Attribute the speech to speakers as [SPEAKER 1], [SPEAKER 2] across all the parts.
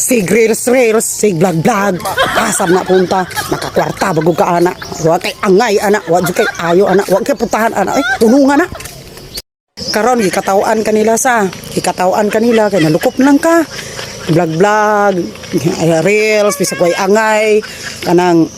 [SPEAKER 1] Sig reels reels, sig vlog vlog. Asam na punta, makakwarta bago ka ana. Wa kay angay ana, wa jud kay ayo ana, wa kay putahan ana. Eh, punungan na. Karon gikataw-an kanila sa, gikataw-an kanila kay nalukop lang ka. Vlog vlog, reels, bisag way angay, kanang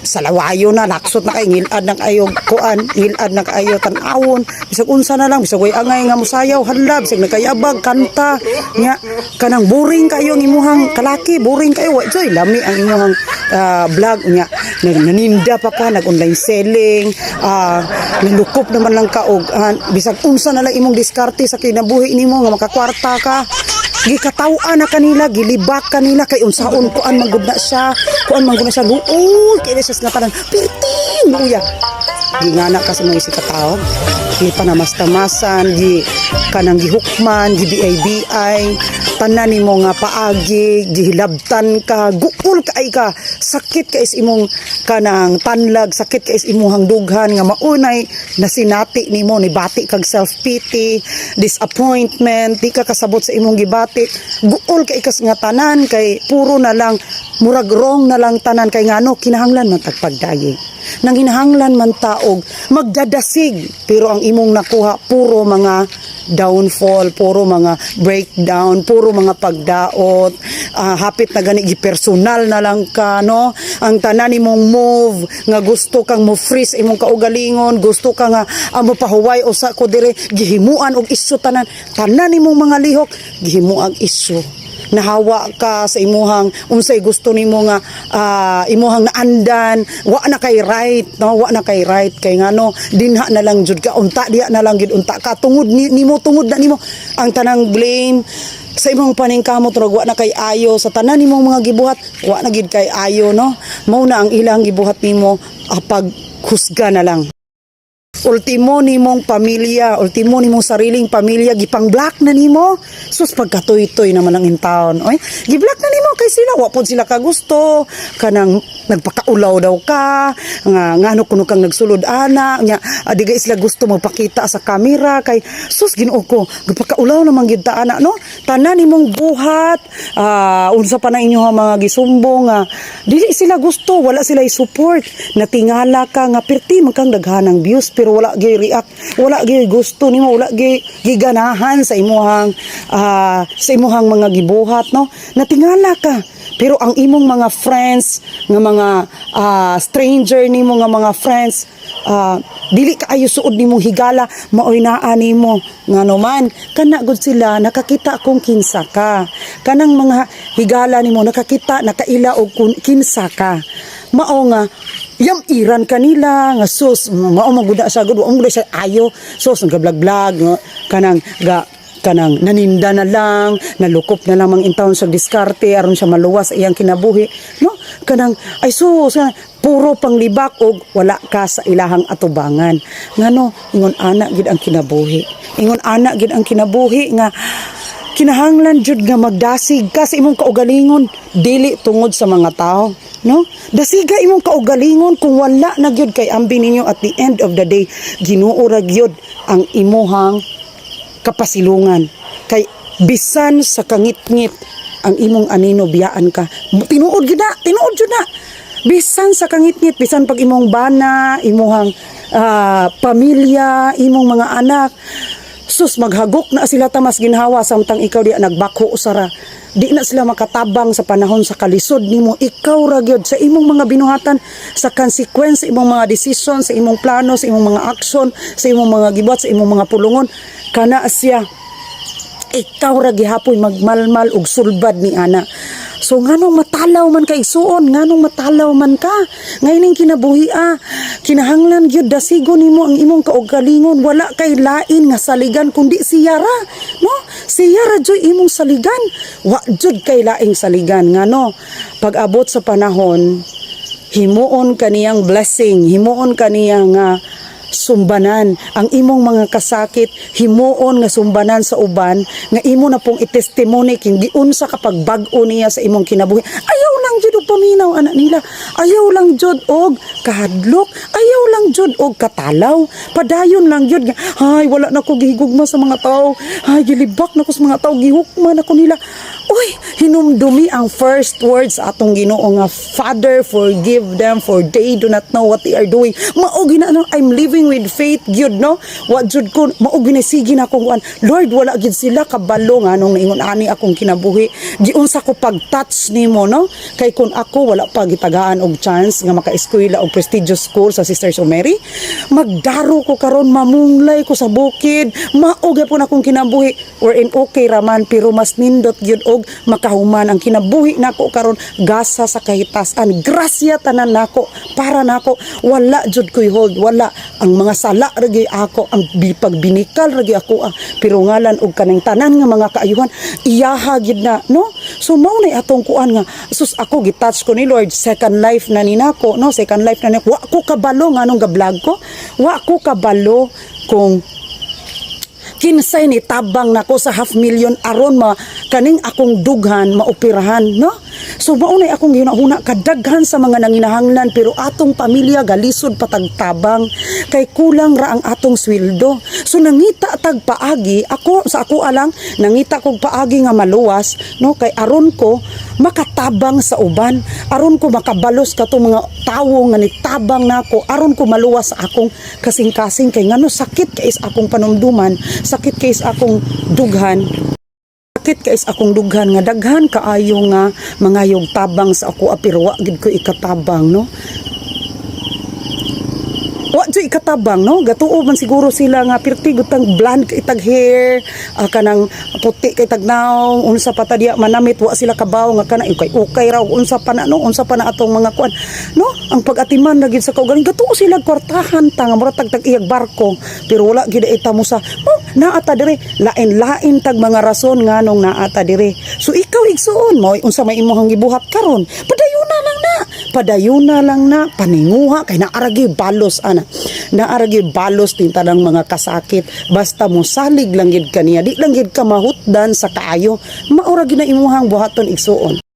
[SPEAKER 1] salawayo na, laksot na kay ngilad na kayo kuan, ngilad na kayo tan-awon, bisag unsa na lang, bisag way angay nga musayaw, hala, bisag nagkayabag kanta nya, kanang boring kayo ang imuhang kalaki, boring kayo, wa joy lami ang imuhang vlog nya, naninda pa ka, nag online selling, nalukop naman lang ka og bisag unsa na lang imong diskarte sa kinabuhi nimo nga makakwarta ka. Gikataw-an na kanila, gilibak kanila kay unsaon, kuan man gud na siya, kuan man gud na siya, luoy kay na siya nga tanan, pirting luya. Gingana ka sa mga isip katao, gi panamastamasan, gi kanang gihukman, gi BI-BI, tanan nimo nga paagi, gihilabtan ka, guol ka ay ka, sakit ka is imong kanang tanlag, sakit ka is imuhang dughan nga maunay nasinati nimo, nibati kag self pity, disappointment, di ka kasabot sa imong gibati, guol ka ikas nga tanan kay puro na lang murag wrong na lang tanan. Kay ngano? Kinahanglan man tagpagdayeg, nang hinahanglan man taog magdadasig, pero ang imong nakuha puro mga downfall, puro mga breakdown, puro mga pagdaot, hapit na gani gipersonal na lang ka, no? Ang tanan nimong move nga gusto kang mo freeze imong kaugalingon, gusto ka nga amo pahuway o sa ko dire, gihimuan og isyu tanan, tanan nimong mga lihok gihimuag isyu. Nahawa ka sa imuhang unsay gusto nimo nga imuhang naandan, wa na kay right, no? Wa na kay right kay ngano? Dinha na lang jud ka unta, diha na lang jud unta ka tungod ni, nimo, tungod na nimo ang tanang blame sa imong paningkamot. Rog wa na kay ayo sa tanan nimong mga gibuhat, wa na gid kay ayo, no? Mao na ang ilang gibuhat nimo, pag husga na lang. Ultimo nimong pamilya, ultimo nimong sariling pamilya, gipang-block na nimo. Sus, pagkatoy-toy naman ang intawon. Oy, gi-block na nimo kay sila, wa pod sila kagusto, kanang nagpakaulaw daw ka, nga ngano kuno kang nagsulod ana, nya di gay sila gusto magpakita sa kamera kay sus, Ginoo ko, gipakaulaw naman gid ta ana, no? Tanan nimong buhat, unsa pa na inyo mga gisumbong nga dili sila gusto, wala sila support. Natingala ka nga pirti man kang daghanang views pero wala gyud react, wala gyud gusto nimo, wala gyud giganahan sa imuhang mga gibuhat, no? Natingala ka. Pero ang imong mga friends nga mga stranger nimo nga mga friends, dili kaayo suod nimong higala, maoy naa nimo. Ngano man kana gud sila nakakita kung kinsa ka. Kanang mga higala nimo nakakita, nakaila og kun kinsa ka. Mao nga yam-iran kanila nga sus, mao man gud na siya gud, wa man gud na siya ayo, sus, nga vlog nga kanang ga kanang naninda na lang, nalukop na lang mang intawon sa diskarte aron siya maluwas sa iyang kinabuhi, no? Kanang ay sus, kanang, puro panglibak og wala ka sa ilahang atubangan. Ngano? Ingon ana gid ang kinabuhi, ingon ana gid ang kinabuhi nga kinahanglan jud nga magdasig ka sa imong kaugalingon, dili tungod sa mga tao, no? Dasiga imong kaugalingon. Kung wala na gyud kay ambi ninyo, at the end of the day, Ginoo ra gyud ang imuhang kapasilungan kay bisan sa kangitngit ang imong anino, biyaan ka. Tinuod gyud na, tinuod jud na. Bisan sa kangitngit, bisan pag imong bana, imuhang pamilya, imong mga anak, sus, maghagok na sila tamas ginhawa samtang ikaw di nagbako sara. Di na sila makatabang sa panahon sa kalisod nimo. Ikaw ra gyud sa imong mga binuhatan, sa consequence sa imong mga decision, sa imong plano, sa imong mga action, sa imong mga gibuhat, sa imong mga pulungon, kana siya, ikaw ra gihapoy magmalmal og sulbad ni ana. So nganong matalaw man ka, igsuon? Nganong matalaw man ka ngayon kinabuhi? Ah, kinahanglan gyud dasigo nimo ang imong kaugalingon. Wala kay lain nga saligan kundi siya ra, no? Siya ra jud imong saligan, wa jud kay laing saligan. Ngano? Pag abot sa panahon, himuon kaniyang blessing, himuon kaniya nga sumbanan. Ang imong mga kasakit, himuon nga sumbanan sa uban nga imo na pong i-testimony king giunsa kapag bag-o niya sa imong kinabuhi. Ayaw lang jud og paminaw ana nila. Ayaw lang jud og kahadlok, ayaw lang jud og katalaw. Padayon lang jud nga, "Ay, wala na ko gihigugma sa mga tao. Ay, gilibak na ko sa mga tao, gihukman ako nila." Uy, hinumdumi ang first words sa atong Ginoo nga, "Father, forgive them, for they do not know what they are doing." Mao gina no, I'm living with faith gyud, no. Wa jud ko mao gina, sige na akong kuan. Lord, wala gid sila kabalo nga nung naingon ani akong kinabuhi. Giunsa ko pag-touch nimo, no? Kay kung ako wala pa gitagaan og chance nga maka-eskwela og prestigious school sa Sisters of Mary, magdaro ko karon, mamunglay ko sa bukid, mao gyapon akong kinabuhi. Or in okay raman, pero mas nindot gyud og makahuman ang kinabuhi nako karon gasa sa kahitasan. Grasya tanan nako, para nako wala jud ko'y hold, wala. Ang mga sala ra gyud ako, ang pagbinikal ra gyud ako, ah. Pero ngalan og kaning tanan nga mga kaayuhan, iyaha gyud na, no. So mao na atong kuan nga, sus, ako gitouch ko ni Lord, second life na ni nako, no, second life na ni. Wa ko kabalo nganong ga-vlog ko, wa ko kabalo kung kinsay ni tabang nako sa half million aron ma kaning akong dughan maoperahan, no. So mao nay akong gihuna-huna, kadaghan sa mga nanginahanglan, pero atong pamilya galisod patagtabang kay kulang ra ang atong sweldo. So nangita tag paagi, ako sa ako alang nangita kog paagi nga maluwas, no, kay aron ko makatabang sa uban, aron ko makabalos kato mga tawo nga nitabang nako, aron ko maluwas sa akong kasing-kasing, kay ngano sakit kay is akong panumduman, sakit kay is akong dughan, sakit kay is akong dughan nga daghan kaayo nga mangayog tabang sa ako, pero wa gid ko ikatabang, no, wa jud ikatabang, no. Gatuo man siguro sila nga pirti gutang blonde kay tag hair, kanang puti kay tag naong, unsa pa ta diya manamit. Wa sila kabaw nga kana ukay ukay raw, unsa pa na, no, unsa pa na atong mga kuan, no. Ang pag-atiman na gid sa kaugaling, gatuo sila kwartahan ta nga mura tag tag iyag barko, pero wala gid ita mo sa, oh, naa ta dire, lain-lain tag mga rason nganong naa ta dire. So ikaw, igsuon mo, unsa may imong gibuhat karon, padayuna lang na, padayuna lang na paninguha, kay naaragi balos ana, naaragi balos tin tanang mga kasakit. Basta mo salig lang gid kaniya, di lang gid ka mahutdan sa kaayo, maura gid na imuhang buhaton, igsuon.